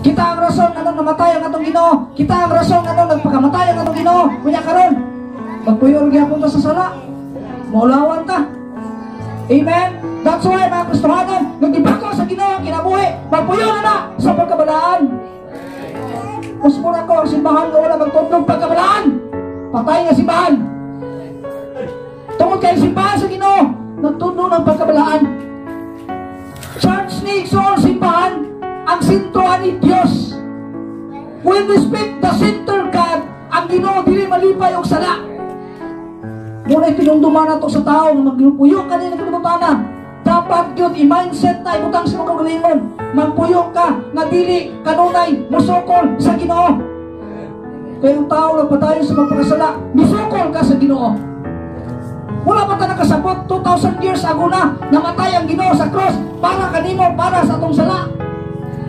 Kita ang rason nganong namatay ang atong Ginoo. Kita ang rason nganong nagpakamatay ang atong Ginoo. Unya karon, magpuyo gyapon ta sa sala. Maulawan ta. Amen? That's why, mga Kristohanon, nagibako sa Ginoo ang kinabuhi, magpuyo na na sa pagkabalaan. Mas mura ko ang simbahan nga wala magtudlog pagkabalaan. Patay nga simbahan. Tungod kay simbahan sa Ginoo, nagtudlo ng pagkabalaan. Church ni igsoon, simbahan, ang sentro ani Dios. When we speak the center God, ang Ginoo dili malipay og sala. Muna tinumduman nato sa tao nga magpuyo ka ni kalibutan. Dapat gyud i-mindset na ibutang sa mga kaugalingon. Magpuyo ka nga dili kanunay musukol sa Ginoo. Kaya ang tao nagpadayon sa magpakasala, misukol ka sa Ginoo. Wala pa ta nakasabot, 2,000 years ago na namatay ang Ginoo sa cross para kanimo, para sa atong sala.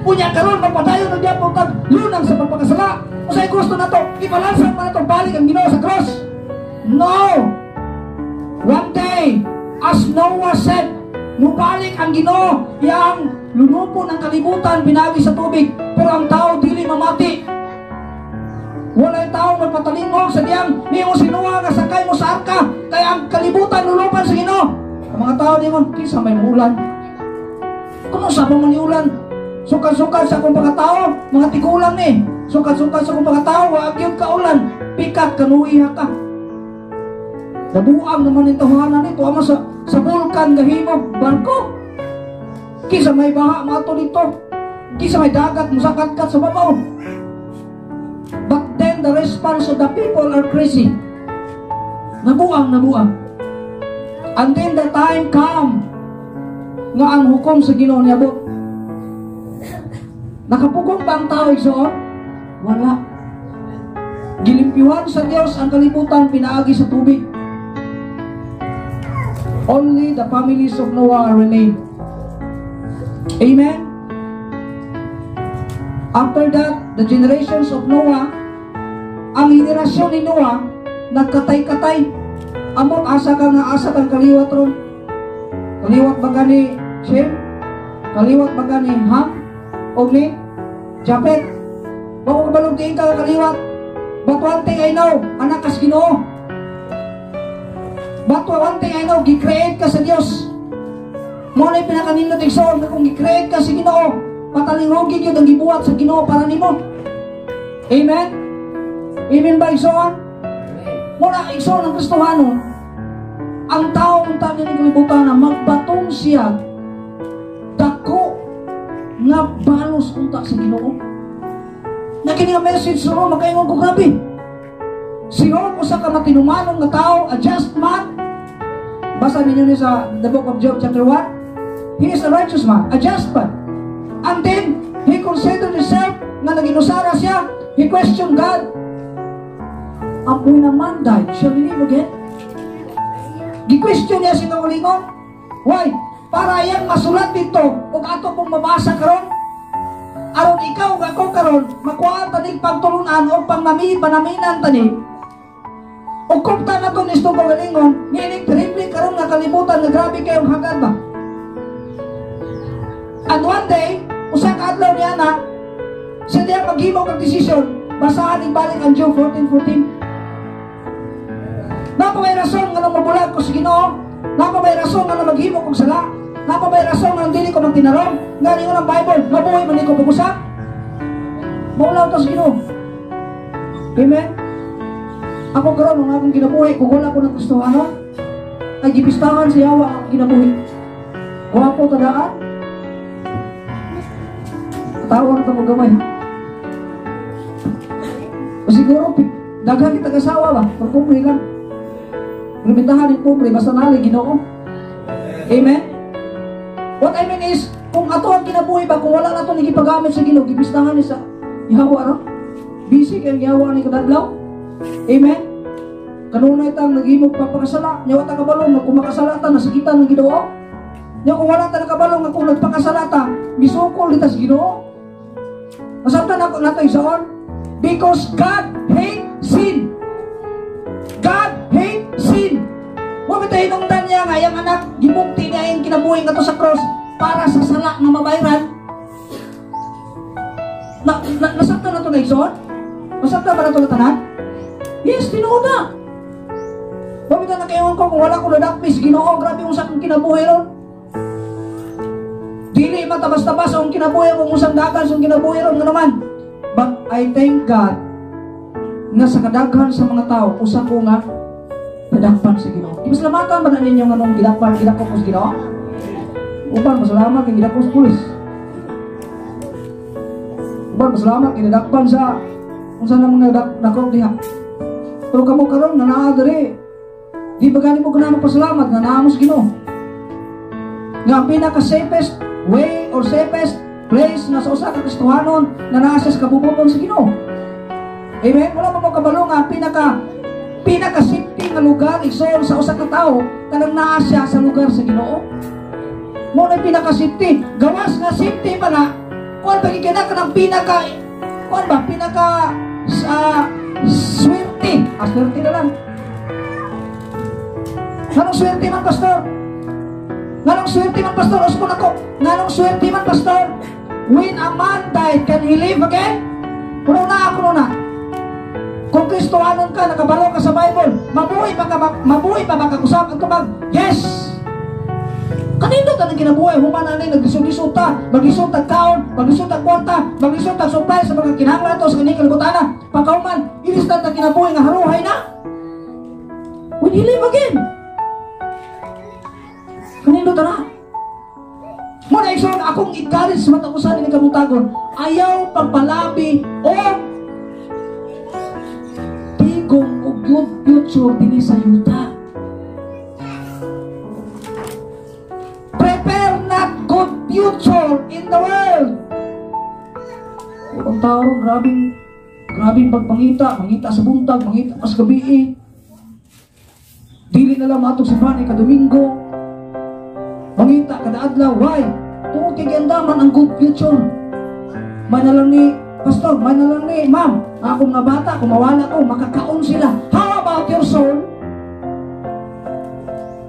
Unya karon magpadayon na gyapon tag lunang sa pagpakasala. Unsay gusto nato? Ibalansan pa nato balik ang Ginoo sa cross? No. One day, as Noah said, mubalik ang Ginoo, yang lunupon ang kalibutan pinaagi sa tubig, pero ang tao dili mamati. Walay tao magpatalingog sa diyang niingon si Noah nga sakay mo sa arka kay ang kalibutan lulupan sa Ginoo. Ang mga tao niingon, "Kinsa may muulan? Kuno sa pa man ulan? Sukad-sukad sa akong pagkatao, mga tigulang ni. Sukad-sukad sa akong pagkatao, wa gyud ka ulan. Pikat kanuiha ka. Nabuang naman yung tawanan nito, ama sa bulkan gahimo barko. Kinsa may baha mato dito? Kinsa may dagat musakatkat sa babaw?" But then the response of the people are crazy. Nabuang, nabuang. And then the time come nga ang hukom sa Ginoo niabot. Nakapugong ba ang tao, igsoon? Wala. Gilimpyuhan sa Dios ang kalibutan pinaagi sa tubig. Only the families of Noah remain. Amen? After that, the generations of Noah, ang henerasyon ni Noah, nagkatay-katay. Amot, asa ka nga asa kang kaliwat ron? Kaliwat ba ka ni Shem? Kaliwat ba ka ni Ham? O ni Japet? Wa ko kabalo diin ka kaliwat. But one thing I know, anak kas Ginoo. But one thing I know, gi-create ka sa Dios. Mao na pinakanindot, igsoon, nga kung gi-create ka sa Ginoo, patalinghugi gyud ang gibuhat sa Ginoo para nimo. Amen? Amen ba, igsoon? Mao na, igsoon, ang Kristohanon, ang tao unta niya ng kalibutan na magbaton siya dako nga balos unta sa Ginoo. Na kini nga message ro makaingon ko, grabe. Si Job, usa ka matinumanon nga tao, a just man. Basa ninyo ni sa the book of Job chapter 1. He is a righteous man, a just man. And then he considered himself nga naginusara siya. He questioned God. "When a man died, shall he live again?" Gi-question niya si kaugalingon. Why? Para iyang masulat dito ug ato pong mabasa karon. Aron ikaw ug ako karon makuha tanig pagtulunan o pang panaminan tani. Ug kupta na to ni itong kaugalingon, niining terrible karon nga kalibutan nga grabe kayong hagad ba. And one day, usa ka adlaw niya na, sa diya maghimo kag desisyon, basahan ning balik ang Job 14:14. Naa pa may rason nga nang mabulag ko sa Ginoo? Naa pa may rason nga nang maghimo kog sala? Naa pa may rason nga dili ko magtinarong? Nga ningon ang Bible, mabuhi man ko pag-usap? Maulaw ta sa Ginoo. Amen? Ako karon ang akong kinabuhi, kung wala ko ng Kristohano, ay gipistahan sa yawa ang kinabuhi. Gwapo tadaan. Tawa na mo gamay. O siguro, daghan kita kasawa ba? Pero pobre lang. Limitahan yung pobre, basta nali Ginoo. Amen? What I mean is, kung ato ang kinabuhi ba, kung wala na ito gipagamit sa Ginoo, gipistahan ni sa yawa ro. Busy kay yawa ni kadadlaw. Amen? Kanunay tang naghimog pagpakasala, nya wa ta kabalo nga kung makasala ta nasakitan ng Ginoo. Nya kung wala ta nakabalo nga kung nagpakasala ta, misukol kita sa Ginoo. Masabtan ako nato, igsoon? Because God hate sin. God hate sin. Wa ba tayo hinungdan niya nga iyang anak gimugti niya ang kinabuhi ngadto sa cross para sa sala nga mabayran? Na, nasabtan na to na, igsoon? Masabtan ba na to na tanan? Yes, tinuod na. Bakit na nakaingon ko kung wala ko nadakpis Ginoo, grabe unsa akong kinabuhi ron. Dili matabas-tabas ang kinabuhi kung unsang dagan sa kinabuhi ron nga naman. But I thank God nga sa kadaghan sa mga tao, usa ko nga nadakpan sa Ginoo. Ipasalamatan ba na ninyo nga nung gidakpan, gidakpan ko sa Ginoo? Uban, masalamat kay gidakpan sa pulis. Uban, masalamat kay nadakpan sa unsa na mga dakop diha. Pero kamo karon nga naa diri, di ba gani mo ganahan magpasalamat nga naa mo sa Ginoo? Nga ang pinaka safest way or safest place nga sa usa ka Kristohanon nga naa siya sa kabubut-on sa Ginoo. Amen? Wala mo kabalo nga ang pinaka pinaka safety nga lugar, igsoon, sa usa ka tawo kanang naa siya sa lugar sa Ginoo. Mo na pinaka safety. Gawas nga safety pa na, kuan ba gid ka ng pinaka kuan ba pinaka sa swerte. Ah, swerte na lang. Nganong swerte man, Pastor? Nganong swerte man, Pastor? Usbon ako. Nganong swerte man, Pastor? When a man died, can he live again? Kuno na ako na. Kung Kristohanon ka, nakabalo ka sa Bible, mabuhi pa ka ba, mabuhi pa ba ka usab ang tubag? Yes! Kanindot ang kinabuhi, human ani naglisod-lisod ta, maglisod tag kaon, maglisod tag kwarta, maglisod tag supply sa mga kinahanglan to sa kaning kalibutana. Pagkauman, ilis na tag kinabuhi nga haruhay na. When he live again? Kanindot na. Mo na, igsoon, akong encourage sa matag usa ni kabuntagon, ayaw pagpalabi o tigom og good future dinhi sa yuta. Prepare not good future in the world. Ang tao, grabing grabing pagpangita, mangita sa buntag, mangita pas gabi. Dili na lang matong simbahan kada Domingo. Mangita kada adlaw, why? Tungod kay giandaman ang good future. May na lang ni Pastor, may na lang ni Ma'am, akong mga bata, kung mawala ko, makakaon sila. How about your soul?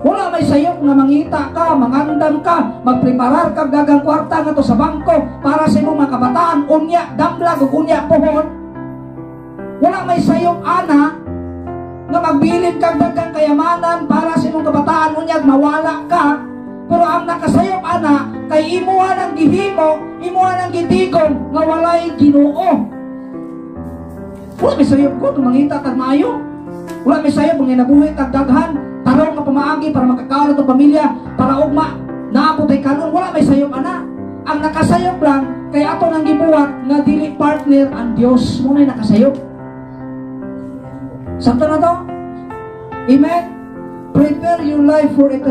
Wala may sayop nga mangita ka, mangandam ka, magpreparar ka dagang kwarta nga to sa bangko para sa imong mga kabataan, unya damlag ug unya pohon. Wala may sayop ana nga magbilin kag dagang kayamanan para sa imong kabataan unya mawala ka. Pero ang nakasayop ana kay imuha ng gihimo, imuha ng gitigom nga walay Ginoo. Wala may sayop ko mangita tag maayo. Wala may sayop nga nabuhi tag daghan, tarong nga pamaagi para makakaon atong pamilya, para ugma naabot ay kanon. Wala may sayop ana. Ang nakasayop lang kay ato nang gibuhat nga dili partner ang Dios mo na nakasayop. Sabta na to? Amen? Prepare your life for eternity.